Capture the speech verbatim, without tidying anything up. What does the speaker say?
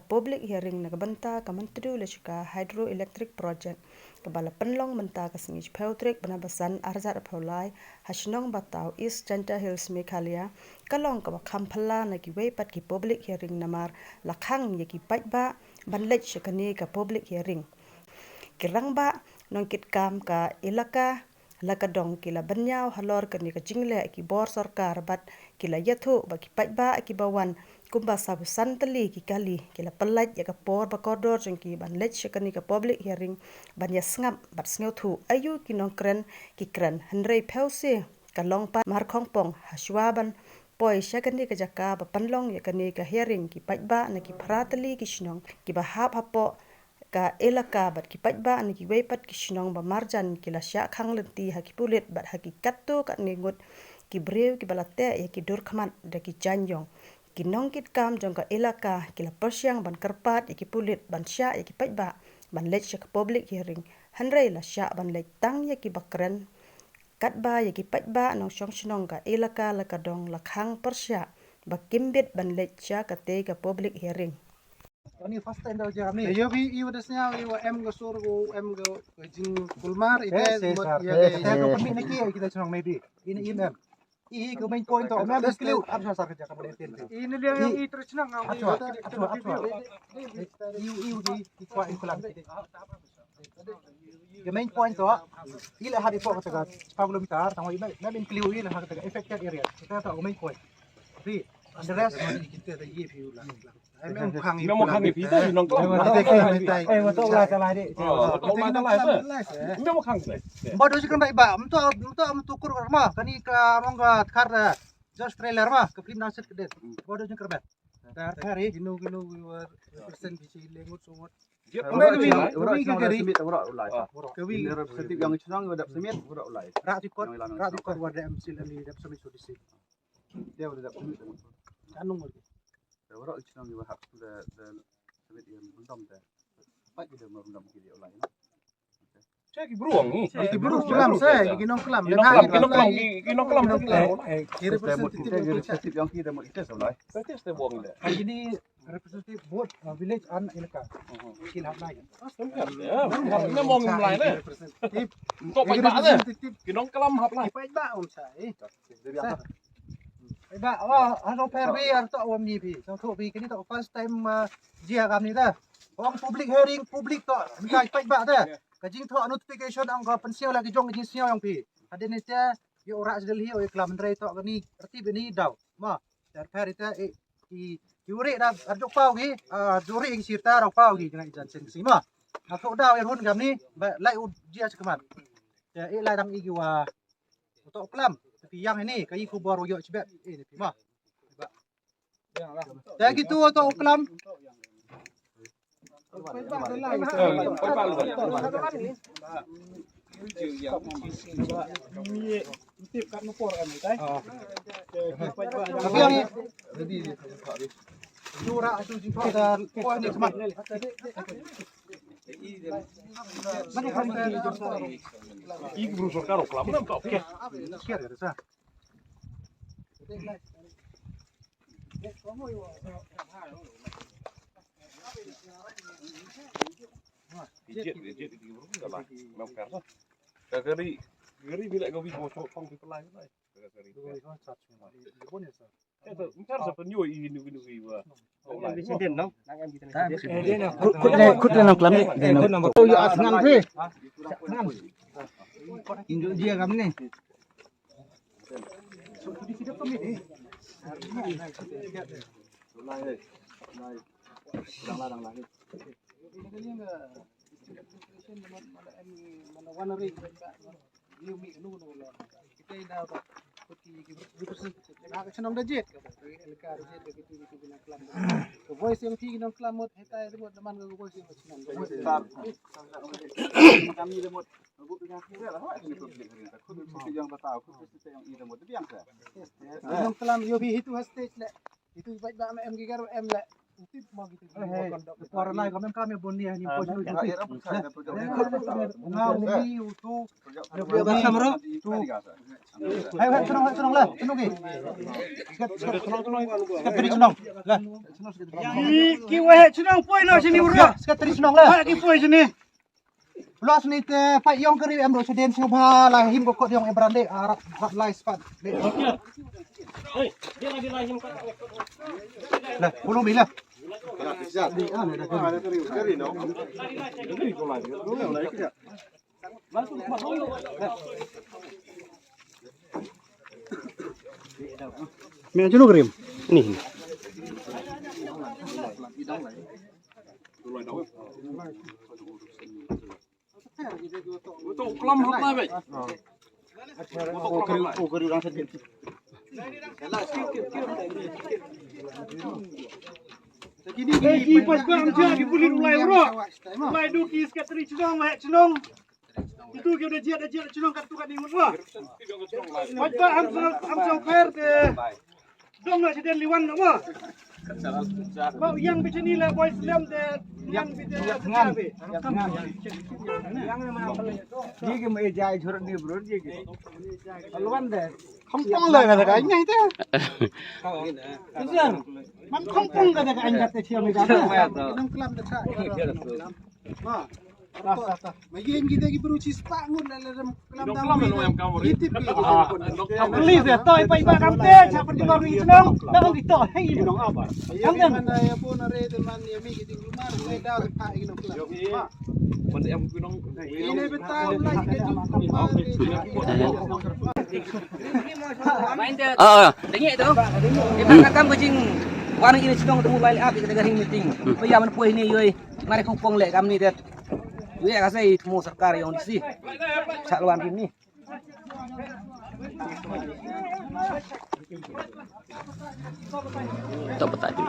Public hearing na ka bynta ka Myntdu Lashkar Hydroelectric Project kaba la pynlong mynta ka sngi shiphew tarik bnai ba san arhajar arphew lai ha shnong Bataw, East Jaintia Hills, Meghalaya, ka long kaba kham phylla na kiwei pat ki public hearing namar la khang ïa ki paidbah ban leit sha kane ka public hearing. Ki rangbah nongkitkam ka elaka Lakadong ki la bynñiaw halor kane ka jingleh ki bor sorkar bad ki la ïathuh ba ki paidbah kiba wan kumba saphew san tylli ki kali ki la pyllait ïa ka por ba kordor jong ki ban leit sha kane ka public hearing ban ïasngap bad sngewthuh aïu ki nongkren ki kren, hynrei phew se ka long pat markhongpong hashwa ban poi sha kane ka jaka ba pynlong ïa kane ka hearing. Ki paidbah na ki phra tylli ki shnong kiba hap hapoh ka elaka bad ki paidbah na kiwei pat ki shnong ba marjan ki la shah khang lynti ha ki pulit bad ha ki katto katne ngut ki briew kiba la teh ïa ki dur khmat da ki jaiñïong. Ki nongkitkam jong ka elaka ki la pyrshang ban kyrpad ïa ki pulit ban shah ïa ki paidbah ban leit sha ka public hearing, hynrei la shah ban leit tang ïa kiba kren katba ïa ki paidbah nongshong shnong ka elaka Lakadong la khang pyrshah ba kim bit ban leit sha katei ka public hearing. Ani first time da jia kami. Yo bi i wada snya i wa em ga sur go em ga jing kulmar i de mot ya de. Ka permit naki kita chnong maybe. Ini i mem. I ka main point to mem kliu. Ar sa sa ka jaka boleh tin. Ini liang yang i terus nang. Atua atua atua. Iu iu di i kwa i kulang. Ka main point to. Ila hari pok kata ka sepuluh kilometer tang i mem kliu ila hari kata affected area. Kita to main point. Tapi the rest kita da i view lah. Memang khang ïa phi tu, nongklam. Eh, ma tok lai ka lai deh. Oh, tok lai ka lai tu. Memang khang seh. Ba do jingkyrmen ba, mto mto mto kur ma, kani ka mong ka tkar da. Just trailer ma, ka film nang set kedet. Ba do jingkyrmen. Dar kari. Kino kino we were represent bi chi lengut sungut. Ka wi ka wi ka wi ka kari. Ka wi. Ini representative yang chnong wadap semit wadap ulai. Rak ti kot, rak ti kot wadap M C ni dap semit so disi. Dia wadap semit. Kanung. Te waroh i chnong iwa hap da da sabit ïa mundom te. Pat ïa da mundom ki ïa ulai. Te ki briew ngi. Ki briew klam se, ki nongklam. Ki nongklam, ki nongklam, ki nongklam. Ki representative yang ki da mo ite sa ulai. Te te buang le. Ini representative board village an elaka. Ki hap lai. Ina mong lai le. Representative. Tok pai ba le. Ki nongklam hap lai. Pai ba um sa. Ba wa hano per bi ar to wa mi bi. Sa to bi kini to first time jia kam ni da. Ong public hearing public to. Ka pai ba da. Ka jing to notification ong ka pensiau lagi jong ka jing siau yang pi. Hadin ni tia yo rak sedel hi o klam ndrai to kani reti bini dau. Ma. Ter per ita i ki uri da ar jok pau ki ar juri ki sirta rau pau ki kena ijan sen sima. Aku dau ir hun kam ni ba lai u jia chakmat. Ya i lai dang i ki wa. Utok klam, tapi yang ini ka i kubor u yok chibet. Ini pima. Dah gitu utok klam. Tapi yang ini. Jura tu jingkau dah. Kau ni kemat. Ig bru sorkar o klam nam ka oke. Ijit ijit ig bru da la. Nam kar sa. Ka gari gari bilak ka wi ko so tong pi pelai pelai. Khut le khut le nang klam ni. Khut nang. Oh ya ngan phi. Ngan. Indu dia kam ni. Voice yang ti nong klam mut hetai mut naman ke voice yang ti nong. Kami le mut. Nong klam yo bi hitu ha stage le. Hitu baik ba em gigar em le. Para lai kami kami bun ni ni pos ni tu. Nga umi utu. Hai hai senong hai senong lah senong ki. Sekretari senong lah. Ki wahai senong poi no sini urut. Sekretari senong lah. Hai ki poi sini. Plus ni te fight yong kari em ro seden sing bha la him ko kot yong em brande arat rat lai spat. Lah, puluh mila. Me aja lo krim. Ni. Ki pas ba am cha ki pulit ulai ro. Ulai du ki sekretari chnong, wahai chnong. Itu ki udah jiat, jiat chnong kat tu kat ni ngut wah. Pas ba am sa, am sa fair te. Dong na siden liwan na wah. Ba yang bichani la boy slem te yang bichani la bichani. Ye ki ma jai jhur ni bro ye ki. Alwan de. Kham pong la ka ka ngai te. Man kham pong ka ka ngai te thiam ni ka. Nang klam de ka. Ma. Ma yen kita ki bru chi spah ngut la la ram klam dang wi. Itip ki. Please ya, toi pai ba kam te cha pun jumar ri chnong. Na ong ki to hei nong aba. Kam dan. Man ya pun are de man ya mi ki ding rumah le da pa ki nong klam. Man em ki nong. Ini betul lah kita jumpa. Ah, ah. Dengik tu. Kita akan kau jing. Warna ini chnong tu mobile app kita garing meeting. Paya man poi ni yoi. Mari kong pong leh kam ni det. Yoi ka sai mo sarkar yong disi. Sa lwan kim ni. Tok petak tu.